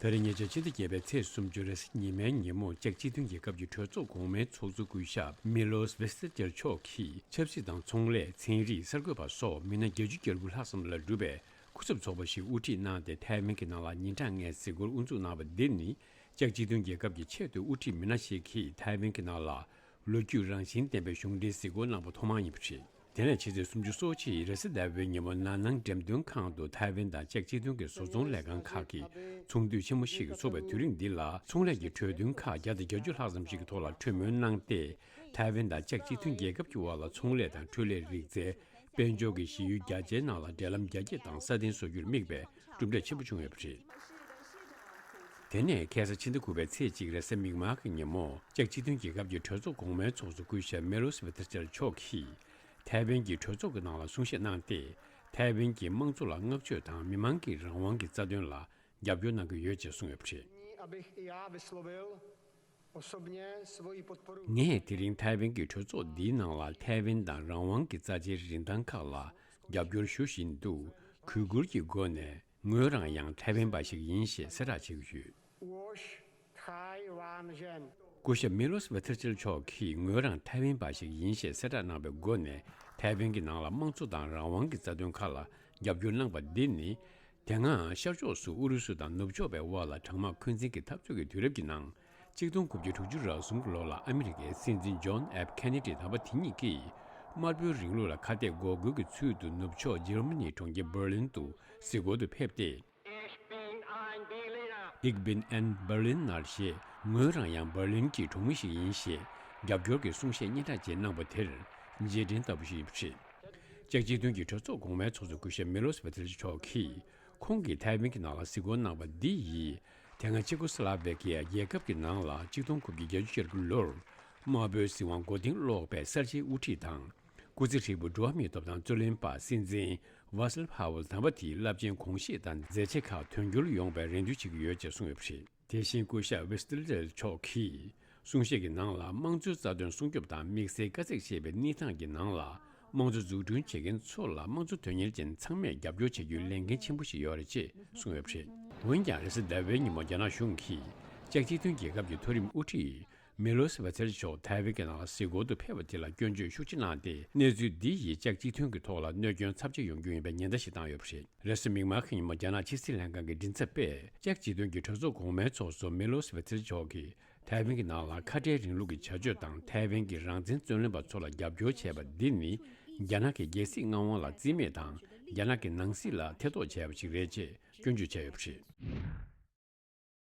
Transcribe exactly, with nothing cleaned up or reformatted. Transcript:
ད་རེས་ཉེ་ཆར་ཕྱི་ཟླ་བརྒྱད་པའི་ཚེས་སུམ་ཅུ་རེས་གཟའ་ཉི་མའི་ཉིན་མོ་ལྕགས་བྱི་ཐུན་རྒྱལ་ཁབ་ཀྱི་གྲོས་ཚོགས་གོང་མའི་ཚོགས་གཙོ་སྐུ་ཞབས་མི་ལོས་ཝེ་སི་ཏེར་མཆོག་གིས་ཆབ་སྲིད་དང་ཚོང་ལས། ཚན་རིག་གསར་འགོད་པ་སོགས་མི་སྣ་བརྒྱད་ཅུ་གྱ་དགུ་ལྷག་ཙམ་ལ་གྲུབ་པའི་སྐུ་ཚབ་ཚོགས་པ་ཞིག་དབུ་ཁྲིད་གནང་སྟེ། ཐའེ་ཝན་གྱི་ནང་ལ་ཉིན་གྲངས་ལྔའི་གཟིགས་སྐོར་དབུ་འཛུགས་གནང་བ་འདི་ནི། ལྕགས་བྱི་ཐུན་རྒྱལ་ཁབ་ཀྱི་ཆེས་མཐོའི་དབུ་ཁྲིད་མི་སྣ་ཞིག་གིས་ཐའེ་ཝན་གྱི་ནང་ལ་ལོ་རྒྱུས་རང་བཞིན་ལྡན་པའི་གཞུང་འབྲེལ་གཟིགས་སྐོར་གནང་པ་ཐོག་མ་ཡིན་པ་རེད། དེ་ནས་ཕྱི་ཚེས་སུམ་ཅུ་སོ་གཅིག་རེས་གཟའ་ཟླ་བའི་ཉིན་མོ་ན་ནང་འགྲེམས་སྟོན་ཁང་དུ་ཐའེ་ཝན་དང་ལྕགས་བྱི་ཐུན་གྱི་བཟོ་ཚོང་ལས་ཁང་ཁག་གི་ཚོགས་འདུ་ཆེན་མོ་ཞིག་འཚོགས་པའི་དུས་རིང་འདི་ལ། ཚོང་ལས་ཀྱི་གྲོས་མཐུན་ཁག་བརྒྱ་དང་བརྒྱད་ཅུ་ལྷག་ཙམ་ཞིག་གི་ཐོག་ལ་གྲོས་མོལ་གནང་སྟེ། ཐའེ་ཝན་དང་ལྕགས་བྱི་ཐུན་རྒྱལ་ཁབ་ཀྱི་དབར་ལ་ཚོང་ལས་དང་འཕྲུལ་ལས། རིག་རྩལ། དཔལ་འབྱོར་གྱི་གཞི་ཡུལ་རྒྱ་ཆེའི་ནང་ལ་འབྲེལ་ལམ་རྒྱ་སྐྱེད་དང་སྲ་བརྟན་བཟོ་རྒྱུར་དམིགས་པའི་གྲུབ་འབྲས་ཆེན་པོ་བྱུང་ཡོད་པ་རེད། དེ་ནས་ཁ་སང་ཕྱི་ཟླ་དགུ་པའི་ཚེས་གཅིག་རེས་གཟའ་མིག་དམར་གྱི་ཉིན་མོ། ལྕགས་བྱི་ཐུན་རྒྱལ་ཁབ་ཀྱི་གྲོས་ཚོགས་གོང་མའི་ཚོགས་གཙོ་སྐུ་ཞབས་མེ་ལོས་ཝེ་ཐེར་ཅལ་མཆོག་གིས། ཐའེ་ཝན་གྱི་གྲོས་ཚོགས་ཀྱི་ནང་ལ་གསུང་བཤད་གནང་སྟེ། ཐའེ་ཝན་གྱི་དམངས་གཙོ་ལ་བསྔགས་བརྗོད་དང་མི་མང་གི་རང་དབང་གི་རྩ་དོན་ལ་རྒྱབ་སྐྱོར་གནང་གི་ཡོད་ཅེས་གསུངས་ཡོད་པ་རེད། Abych i já vyslovil osobně svoji podporu. ངས་དེ་རིང་ཐའེ་ཝན་གྱི་གྲོས་ཚོགས་འདིའི་ནང་ལ་ཐའེ་ཝན་དང་རང་དབང་གི་རྩ་ཆེའི་རིན་ཐང་ཁག་ལ་རྒྱབ་སྐྱོར་ཞུ་བཞིན་དུ། གུས་བཀུར་གྱི་སྒོ་ནས་ངོས་རང་ཡང་ཐའེ་ཝན་པ་ཞིག་ཡིན་ཞེས་གསལ་བསྒྲགས་བྱེད་ཀྱི་ཡོད། Łož Tchaj Wan Jen. སྐུ་ཞབས་མི་ལོས་ཝེ་ཐེར་ཅལ་མཆོག་གིས་ངོས་རང་ཐའེ་ཝན་པ་ཞིག་ཡིན་ཞེས་གསལ་བསྒྲགས་གནང་བའི་སྒོ་ནས། ཐའེ་ཝན་གྱི་ནང་ལ་དམངས་གཙོ་དང་རང་དབང་གི་རྩ་དོན་ཁག་ལ་རྒྱབ་སྐྱོར་གནང་པ་འདི་ནི། དེ་སྔ་ཤར་ཕྱོགས་སུ་ཨུ་རུ་སུ་དང་ནུབ་ཕྱོགས་པའི་དབར་ལ་གྲང་དམག་འཁོན་འཛིན་གྱི་འཐབ་རྩོད་ཀྱི་དུས་རབས་ཀྱི་ནང་། ཆིག་སྟོང་དགུ་བརྒྱ་དྲུག་ཅུ་རེ་གསུམ་གྱི་ལོ་ལ་ཨ་མི་རི་ཀའི་སྲིད་འཛིན་ཇོན་ཨེཕ་ཁེ་ནེ་ཌི་དམ་པ་དེ་ཉིད་ཀྱིས། དམར་པོའི་རིང་ལུགས་ལ་ཁ་གཏད་འགོག་རྒོལ་གྱི་ཚུལ་དུ་ནུབ་ཕྱོགས་འཇར་མ་ནིའི་གྲོང་ཁྱེར་འབར་ལིན་དུ་གཟིགས་སྐོར་དུ་ཕེབས་ཏེ། Ich bin ein Berliner. Ich bin ein Berliner ཞེས། ངོས་རང་ཡང་འབར་ལིན་གྱི་གྲོང་མི་ཞིག་ཡིན་ཞེས་རྒྱབ་སྐྱོར་གྱི་གསུང་བཤད་སྙན་གྲགས་ཅིག་གནང་པ་དེར་རྗེས་དྲན་ལྟ་བུ་ཞིག་ཡིན་པ་རེད། ལྕགས་བྱི་ཐུན་གྱི་གྲོས་ཚོགས་གོང་མའི་ཚོགས་གཙོ་སྐུ་ཞབས་མི་ལོས་ཝེ་ཐེར་མཆོག་གིས། ཁོང་གིས་ཐའེ་ཝན་གྱི་ནང་ལ་གཟིགས་སྐོར་གནང་བ་འདི་ཡིས། དེ་སྔ་ཅེ་ཀོ་སི་ལ་ཝེ་ཀི་ཡ་རྒྱལ་ཁབ་ཀྱི་ནང་ལ་ཆིག་སྟོང་དགུ་བརྒྱ་བརྒྱད་ཅུ་གྱ་དགུ་ལོར། དམར་པོའི་སྲིད་དབང་མགོ་རྟིང་སློག་པའི་གསར་བརྗེའི་དབུ་ཁྲིད་དང་། སྐུ་ཚེ་ཧྲིལ་པོ་འགྲོ་བ་མིའི་ཐོབ་ཐང་རྩོད་ལེན་པ་སྲིད་འཛིན་ཝཱ་སི་ལབ་ཧ་ཝེལ་དམ་པ་དེའི་རླབས་ཆེན་གོམས་གཤིས་དང་མཛད་རྗེས་ཁག་དོན་འཁྱོལ་ཡོང་བའི་རེ་འདུན་བྱེད་ཀྱི་ཡོད་ཅེས་གསུངས་ཡོད་པ་རེད། དེ་བཞིན་སྐུ་ཞབས་ཝེ་སི་ཏི་ལེ་མཆོག་གིས་གསུང་བཤད་ཀྱི་ནང་ལ། དམངས་གཙོའི་རྩ་དོན་སྲུང་སྐྱོབ་དང་དམིགས་བསལ་དཀའ་ཚེགས་ཆེ་བའི་གནས་སྟངས་ཀྱི་ནང་ལ། དམངས་གཙོ་འཛུགས་སྐྲུན་བྱེད་མཁན་ཚོ་ལ་དམངས་གཙོ་དོན་གཉེར་ཅན་ཚང་མས་རྒྱབ་སྐྱོར་བྱེད་རྒྱུའི་ལས་འགན་ཆེན་པོ་ཞིག་ཡོད་རེད་ཅེས་གསུངས་ཡོད་པ་རེད། འོན་ཀྱང་རེས་གཟའ་ཟླ་བའི་ཉིན་མོ་རྒྱ་ནག་གཞུང་གིས་ལྕགས་བྱི་ཐུན་རྒྱལ་ཁབ་ཀྱི་མཐོ་རིམ་དབུ་ཁྲིད་མི་ལོས་ཝེ་ཐེལ་མཆོག་ཐའེ་ཝན་གྱི་ནང་ལ་གཟིགས་སྐོར་དུ་ཕེབས་པ་དེ་ལ་སྐྱོན་བརྗོད་ཤུགས་ཆེ་གནང་སྟེ། གནས་ཚུལ་འདི་ཡིས་ལྕགས་བྱི་ཐུན་གྱི་ཐོག་ལ་གནོད་སྐྱོན་ཚབས་ཆེ་ཡོང་རྒྱུ་ཡིན་པའི་ཉེན་བརྡ་ཞིག་བཏང་ཡོད་པ་རེད། རེས་གཟའ་མིག་དམར་གྱི་ཉིན་མོ་རྒྱ་ནག་ཕྱི་སྲིད་ལྷན་ཁང་གི་མགྲིན་ཚབ་པས། ལྕགས་བྱི་ཐུན་གྱི་གྲོས་ཚོགས་གོང་མའི་ཚོགས་གཙོ་མི་ལོས་ཝེ་ཐེལ་མཆོག་གིས། ཐའེ་ཝན་གྱི་ནང་ལ་ཁ་བྲལ་རིང་ལུགས་ཀྱི་བྱ་སྤྱོད་དང་། ཐའེ་ཝན་གྱི་རང་བཙན་རྩོད་ལེན་པ་ཚོ་ལ་རྒྱབ་སྐྱོར་བྱས་པ་འདི་ནི། རྒྱ་ནག་གི་རྒྱལ་སྲིད་མངའ་དབང་ལ་རྩིས་མེད་དང་། རྒྱ་ནག་གི་ནང་སྲིད་ལ་ཐེ་གཏོགས་བྱས་པ་ཞིག་རེད་ཅེས་སྐྱོན་བརྗོད་བྱས་ཡོད་པ་རེད།